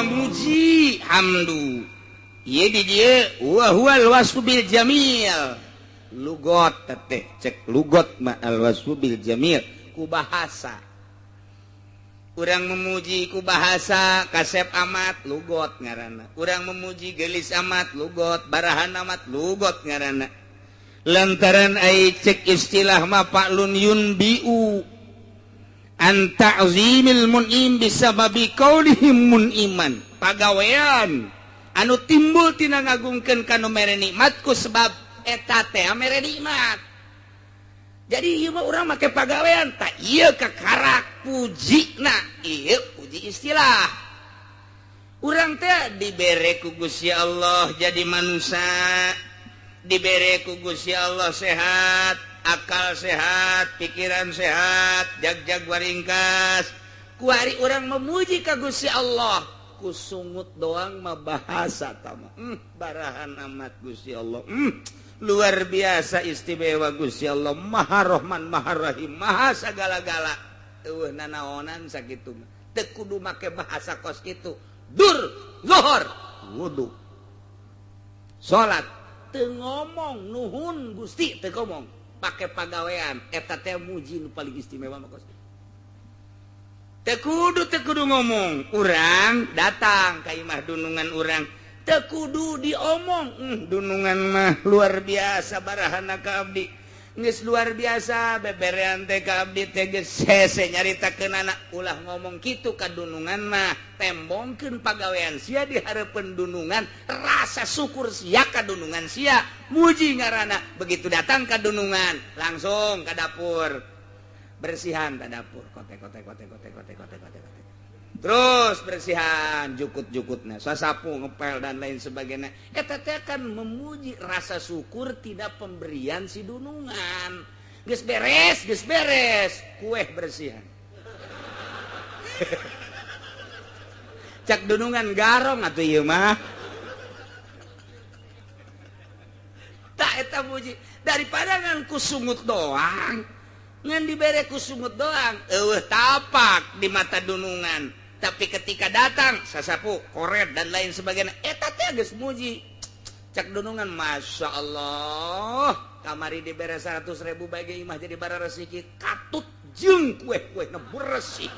Ngamuji hamdu ieu di dieu wa huwal wasfu bil jamil lugot teh cek lugot ma al wasfu bil jamil ku bahasa urang memuji ku bahasa kasep amat lugot ngaranna urang memuji gelis amat lugot barahan amat lugot ngaranna lantaran ai cek istilah ma fa'lun yunbiu an ta'zimil mun'im bisababi qaulihim mun'iman pagawean anu timbul tina ngagungkeun ka nu mere nikmat ku sebab eta teh mere nikmat. Jadi ieu mah urang make pagawean tak ieu kakarak pujina ieu puji istilah. Urang teh dibere ku Gusti Allah jadi manusia, dibere ku Gusti Allah sehat, akal sehat, pikiran sehat, jag-jag waringkas. Kuari urang memuji ka Gusti Allah ku sungut doang mah bahasa tama. Barahan amat Gusti Allah. Luar biasa istimewa Gusti Allah, Maha Rahman, Maha Rahim, Maha sagala-gala. Eueuh nanaonan sakitu mah. Teu kudu make bahasa kos kitu. Dur, zuhur, wudu. Salat teu ngomong nuhun Gusti teu ngomong, pake pagawean eta teh muji nu paling istimewa mah kos. Teu kudu ngomong, urang datang ka imah dunungan urang. Teu kudu diomong, dunungan mah luar biasa barahana ka abdi. Geus luar biasa beberean teh ka abdi teh geus hese nyaritakeun anak ulah ngomong kitu ka dunungan mah tembongkeun pagawean sia di hareupeun dunungan, rasa syukur sia ka dunungan sia muji ngaranna. Begitu datang ka dunungan langsung ka dapur, bersihan ka dapur, kotek kotek kotek kotek kotek kotek kotek. Terus bersihan jukut-jukutna, sasapu, ngepel dan lain sebagainya. Eta teh kan memuji rasa syukur tidak pemberian si dunungan. Geus beres, kue bersihan. Cak dunungan garong atuh ieu mah. Tak eta muji daripada ngan ku sungut doang. Ngan dibere ku sungut doang, eueuh tapak di mata dunungan. Tapi ketika datang sasapu, koret dan lain sebagainya, eta teh geus muji. Cak dunungan, masya Allah, kamari dibere 100.000 bagi imah jadi bara resiki, katut jeung kue-kue na bersih.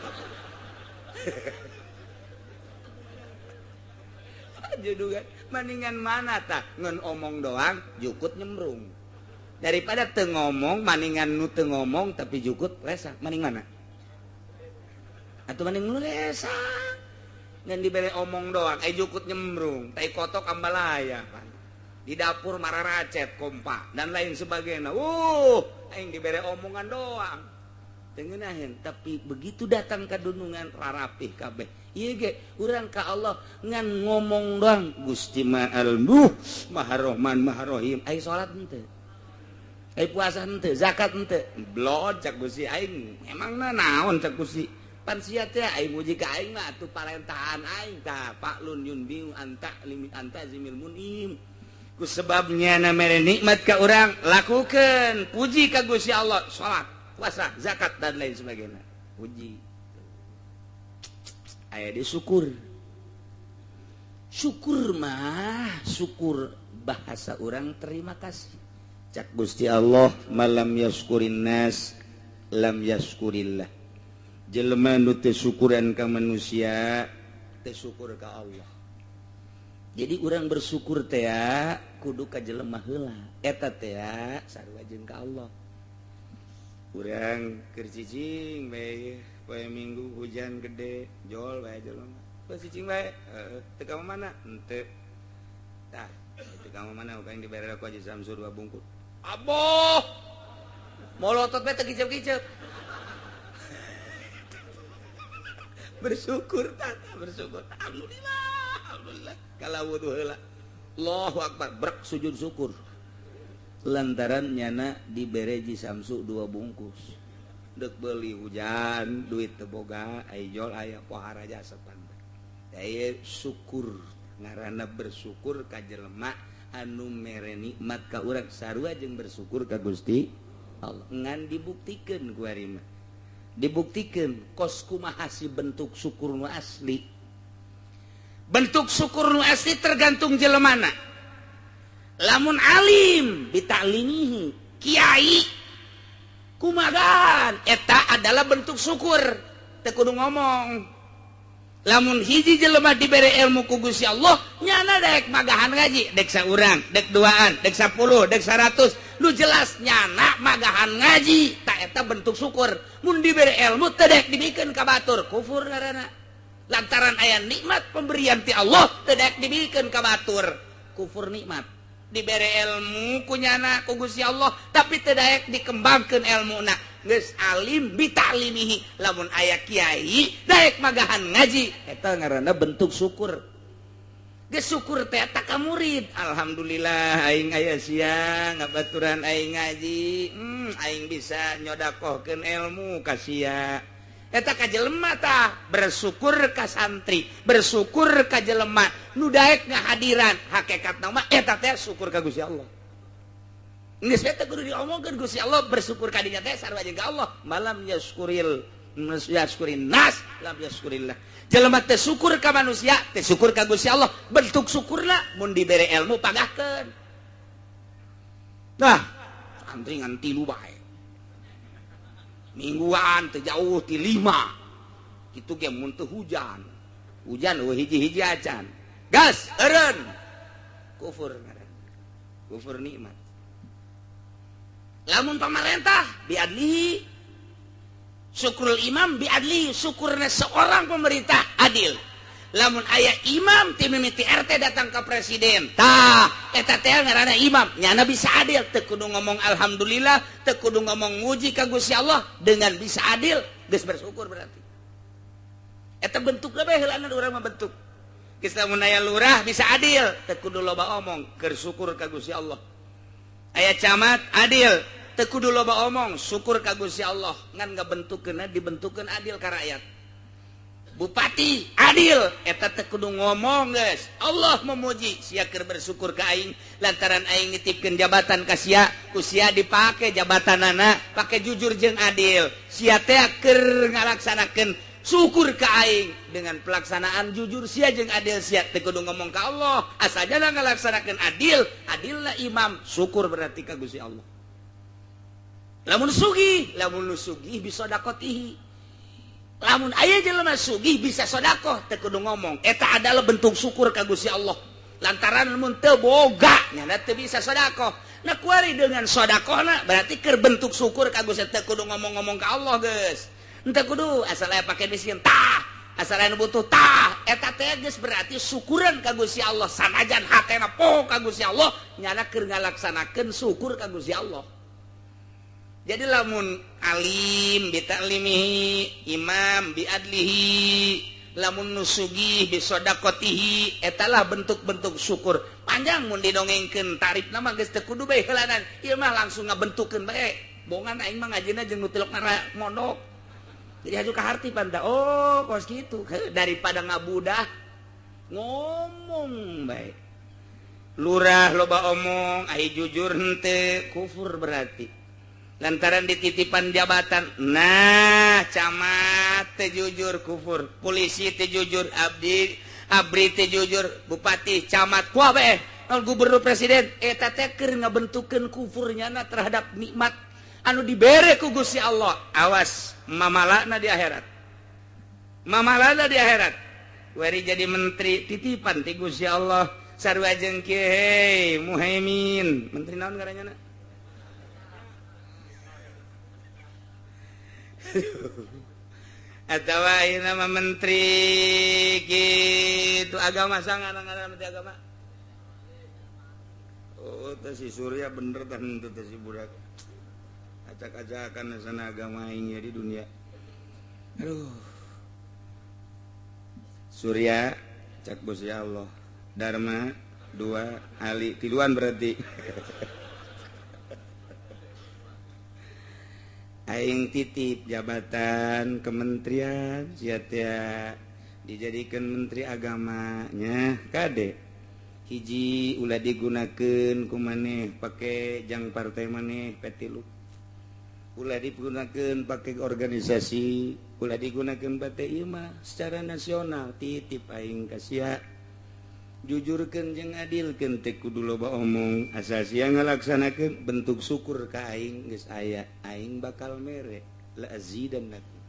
Dunungan, maningan mana tah ngan omong doang, jukut nyemrung. Daripada teu ngomong, maningan nu teu ngomong tapi jukut lesa, maning mana? Atau maning nu lesa. Ngan dibere omong doang, jukut nyembrung, tai kotok ambalaya pan. Di dapur mararacet kompak dan lain sebagainya. Aing dibere omongan doang. Teu ngeunaheun, tapi begitu datang ka dunungan rarapih kabeh. Ieu ge urang ka Allah ngan ngomong doang, Gusti Maha Maha Rahman Maha Rahim. Ai salat henteu. Ai puasa henteu, zakat henteu. Blod cak Gusti aing, emangna naon cak Gusti? Pan sia teh aing muji ka aing mah atuh parentahan aing tah fa'lun yunbiu anta limi anta zimil munim. Ku sebabnya na mere nikmat ka urang lakukeun, puji ka Gusti Allah, salat, puasa, zakat dan lain sebagainya. Puji. Aya di syukur. Syukur mah syukur bahasa urang terima kasih. Cak Gusti Allah malam yaskurin nas lam yaskurillah. Jelema nu teu syukuran ka manusia teu syukur ka Allah. Jadi urang bersyukur teh kudu ka jelema heula. Eta teh sarua jeung ka Allah. Urang keur cicing bae poe Minggu hujan gede jol bae jelema. Poe cicing bae heueuh teu ka mana? Henteu. Tah teu ka mana urang dibere ku Haji Samsur 2 bungkus. Aboh. Molotot bae teu kicep-kicep. Bersyukur tata bersyukur. Alhamdulillah, alhamdulillah. Kalau wudu heula. Allahu akbar, brek sujud syukur. Lantaran nyana dibere Ji Samsu 2 bungkus. Deuk beuli hujan, duit teu boga, ai jol aya pohara jasa pan. Aya syukur, ngaranna bersyukur ka jelema anu mere nikmat ka urang sarua jeung bersyukur ka Gusti Allah. Ngan dibuktikeun ku ari mah. Dibuktikan kos kumaha si bentuk syukur nu asli. Bentuk syukur nu asli tergantung jelemana. Lamun alim bitaklimihi, kiai kumagahan, eta adalah bentuk syukur, teu kudu ngomong. Lamun hiji jelema dibere ilmu ku Gusti Allah, nyana dek magahan ngaji, dek saurang, dek duaan, dek 10, dek 100, nu jelas nyana magahan ngaji, tak eta bentuk syukur. Mun dibere ilmu teu dek dibikeun ka batur, kufur ngaranna. Lantaran aya nikmat pemberian ti Allah teu dek dibikeun ka batur, kufur nikmat. Dibere ilmu ku nyana ku Gusti Allah, tapi teu daek dikembangkeun ilmuna. Geus alim bitaklimihi, lamun aya kiai daek magahan ngaji, eta ngaranna bentuk syukur. Geus syukur teh eta ka murid, alhamdulillah aing aya sia ngabaturan aing ngaji, aing bisa nyodakohkeun ilmu ka sia. Eta ka jelema tah bersyukur ka santri, bersyukur ka jelema nu daek ngahadiran, hakikatna mah eta teh syukur ka Gusti Allah. Geus teh kudu diomongkeun Gusti Allah, bersyukur ka dinya teh sarua jeung ka Allah. Malam yaskuril yaskurin nas lam yaskurillah. Jelema teh syukur ka manusia, teh syukur ka Gusti Allah. Bentuk syukurna mun dibere ilmu pagahkeun. Nah, santri ngan 3 bae. Mingguan teu jauh ti 5. Kitu ge mun teu hujan. Hujan eueuh hiji-hiji acan. Gas eureun. Kufur ngaranna. Kufur nikmat. Lamun pamarentah biadlihi, syukurul imam biadlihi, syukurna seorang pemerintah adil. Lamun aya imam ti mimiti RT datang ke presiden, tah eta teh ngaranna imam, nyana bisa adil, teu kudu ngomong alhamdulillah, teu kudu ngomong muji ka Gusti Allah, dengan bisa adil geus bersyukur berarti. Eta bentukna bae heulana urang mah bentuk. Geus lamun aya lurah bisa adil, teu kudu loba omong, keur syukur ka Gusti Allah. Aya camat adil, teu kudu loba omong, syukur ka Gusti Allah, ngan ngabentukkeunna dibentukkeun adil ka rakyat. Bupati adil, eta teu kudu ngomong geus. Allah memuji sia keur bersyukur ka aing lantaran aing nitipkeun jabatan ka sia, ku sia dipake jabatanana, pake jujur jeung adil. Sia teh keur ngalaksanakeun syukur ka aing dengan pelaksanaan jujur sia jeung adil sia, teu kudu ngomong ka Allah, asal jana ngalaksanakeun adil, adilna imam, syukur berarti ka Gusti Allah. Lamun sugih, lamun nu sugih bisa dakotihi. Lamun aya jelema sugih bisa sedekah, teu kudu ngomong. Eta adalah bentuk syukur ka Gusti Allah. Lantaran mun teu boga nyana teu bisa sedekah. Nah kuari dengan sedekahna berarti keur bentuk syukur ka Gusti, teu kudu ngomong-ngomong ka Allah geus. Henteu kudu asal aya pake miskin tah, asal aya nu butuh tah, eta teh geus berarti syukuran ka Gusti Allah. Sanajan hatena poho ka Gusti Allah, nyana keur ngalaksanakeun syukur ka Gusti Allah. Jadi lamun alim bitaklimihi, imam biadlihi, lamun nusugih bisodaqotihi, etalah bentuk-bentuk syukur. Panjang mun didongengkeun tarifna mah geus teu kudu bae heulanan, ieu mah langsung ngabentukkeun bae. Bongan aing mah ngajina jeung nu tilok mondok. Jadi haju ka harti panta, oh kos kitu, daripada ngabudah ngomong bae. Lurah loba omong, ai jujur henteu, kufur berarti. Lantaran dititipan jabatan, nah camat teu jujur kufur, polisi teu jujur, abdi abri teu jujur, bupati camat kuah bae, gubernur presiden eta teh keur ngabentukkeun kufurnya na terhadap nikmat anu dibere ku Gusti Allah. Awas mamalana di akhirat, mamalana di akhirat. Wari jadi menteri titipan ti Gusti Allah, sarua jeung kieu hei Muhaimin, menteri naon ngaranna? Atau ayeuna mah menteri kitu agama, sangan ngaranna menteri agama. Oh, teh si Surya bener teh henteu teh si budak. Acak-acakan sana agama aing di dunia. Aduh. Surya cak Gusti Allah. Dharma 2 Ali tiluan berarti. Aing titip jabatan kementerian sia teh dijadikan menteri agamanya kade hiji ulah digunakeun ku maneh pake jang partai maneh P3, ulah digunakeun pake organisasi, ulah digunakeun pake ieu mah secara nasional titip aing ka sia. Jujurkeun jeung adilkeun teh kudu loba omong asal sia ngalaksanakeun bentuk syukur ka aing geus aya aing bakal mere la azidannakum.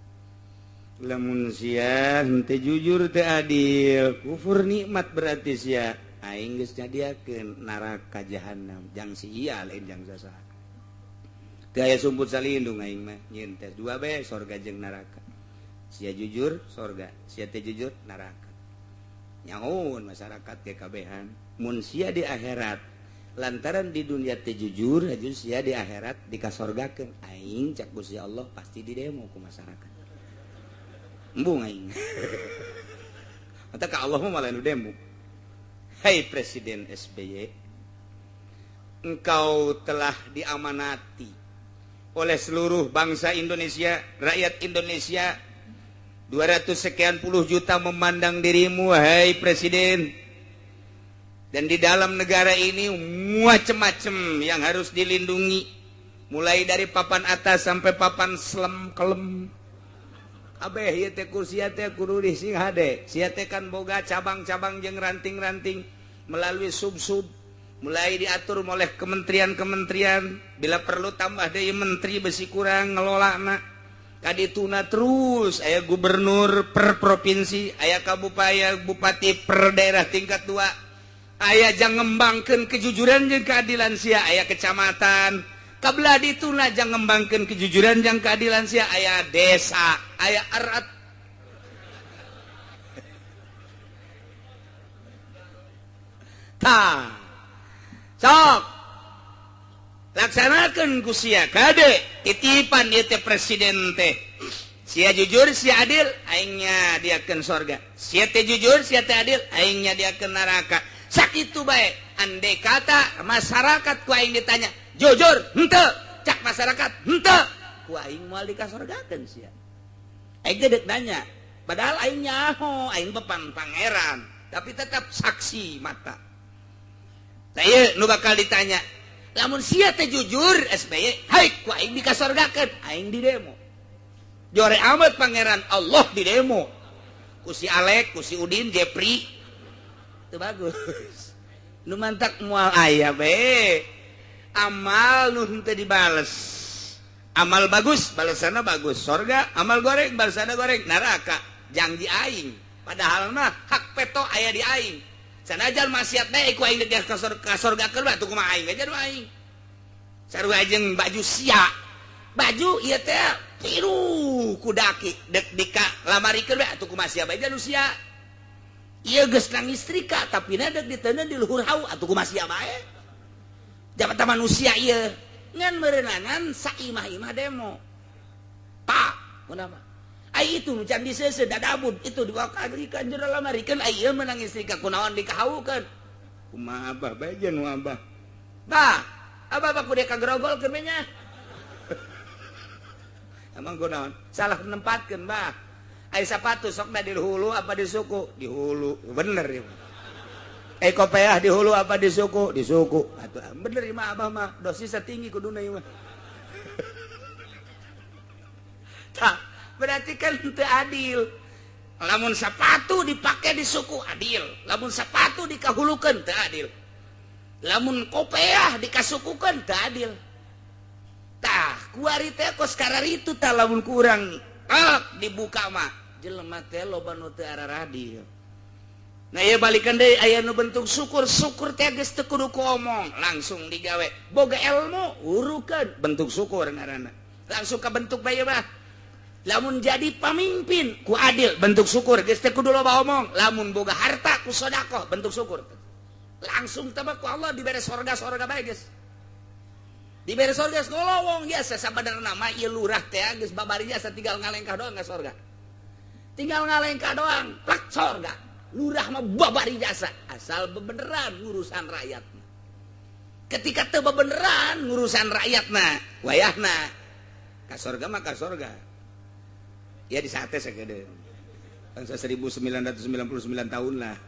Lamun sia henteu jujur teu adil kufur nikmat berarti sia aing geus nyadiakeun neraka jahanam jang sia lain jang sasaha. Teu aya sumput salindung aing mah nyieun tes dua bae sorga jeung neraka. Sia jujur sorga, sia teu jujur neraka. Nyaun masyarakat kekabehan mun sia di akhirat lantaran di dunia teu jujur aju sia di akhirat dikasorgakeun aing cak Gusti Allah pasti di demo ku masyarakat embung aing. Mata ka Allah mah malah nu demo. Hai Presiden SBY, engkau telah diamanati oleh seluruh bangsa Indonesia, rakyat Indonesia 200 sekian puluh juta memandang dirimu, hai Presiden. Dan di dalam negara ini macem-macem yang harus dilindungi, mulai dari papan atas sampai papan selem kelem. Kabeh ieu teh kursi teh kudu sing hade. Sia teh kan boga cabang-cabang jeung ranting-ranting melalui sub-sub, mulai diatur oleh kementerian-kementerian, bila perlu tambah deui menteri besi kurang ngelolana. Kadituna terus aya gubernur per provinsi, aya kabupaten, bupati per daerah tingkat 2, aya jang ngembangkeun kejujuran jeung keadilan sia, aya kecamatan. Kabelah dituna jang ngembangkeun kejujuran jeung keadilan sia, aya desa, aya erat. Tah. Sok laksanakan ku sia kade titipan ieu teh presiden teh. Sia jujur sia adil aingnya diakeun sorga. Sia teh jujur sia teh adil aingnya diakeun neraka. Sakitu bae andai kata masyarakat ku aing ditanya jujur henteu cak masyarakat henteu ku aing moal dikasorgakeun sia. Aing teh deuk nanya padahal aing nyaho aing bepan pangeran tapi tetap saksi mata. Tah ieu nu bakal ditanya lamun sia teh jujur SBY hai ku aing dikasorgakeun aing di demo. Jore amat pangeran Allah di demo ku si Alek ku si Udin Jepri teu bagus. Nu mantak moal aya bae amal nu henteu dibales. Amal bagus balesanna bagus sorga, amal goreng balesanna goreng neraka. Janji aing padahal mah hak peto aya di aing. Sanajan maksiat bae ku aing dek ka sorgakeun atuh kumaha aing aja nu aing. Sarua jeung baju sia. Baju ieu teh tiru ku daki dek dika lamarikeun bae atuh kumaha sia bae nu sia. Ieu geus nang istrika tapi na dek diteundeun di luhur hau atuh kumaha sia bae. Jabatan manusia ieu ngan meureunangan saimah-imah demo. Pak, kunaon? Ai itu nu can diseuseuh dadabud itu diwakadrikeun jero lamarikeun ai ieu meunang istrika kunaon dikahawukeun. Kumaha abah bae jeung nu abah. Bah, abah mah kudu kagrogolkeun we nya. Emang kunaon? Salah nempatkeun bah. Ai sapatu sokna di hulu apa di suku? Di hulu. Bener ieu. Ai kopeah di hulu apa di suku? Di suku. Atuh bener ieu mah abah mah dosis tinggi kuduna ieu mah. Tah, berarti kan teu adil. Lamun sapatu dipake di suku adil, lamun sapatu dikahulukeun teu adil. Lamun kopeah dikasukukeun teu adil. Tah, kuari teh kos kararitu tah lamun kurang dibuka mah jelema teh loba nu teu araradil. Nah ieu balikan deui aya nu bentuk syukur, syukur teh geus teu kudu ku omong, langsung digawe. Boga ilmu urukeun bentuk syukur ngaranna. Langsung kabentuk bae mah. Lamun jadi pamimpin ku adil bentuk syukur geus teu kudu loba omong. Lamun boga harta ku sedekah bentuk syukur. Langsung teh ku Allah dibere sorga-sorga bae geus. Dibere sorga geus ngolowong biasa sabenerna mah ieu lurah teh geus babari jasa tinggal ngalengkah doang ka sorga. Tinggal ngalengkah doang plak sorga. Lurah mah babari jasa asal bebeneran ngurusan rakyat. Ketika teu bebeneran ngurusan rakyatna wayahna ka sorga mah ka sorga. Ya di sate sakedeung. Bangsa 1999 tahun lah.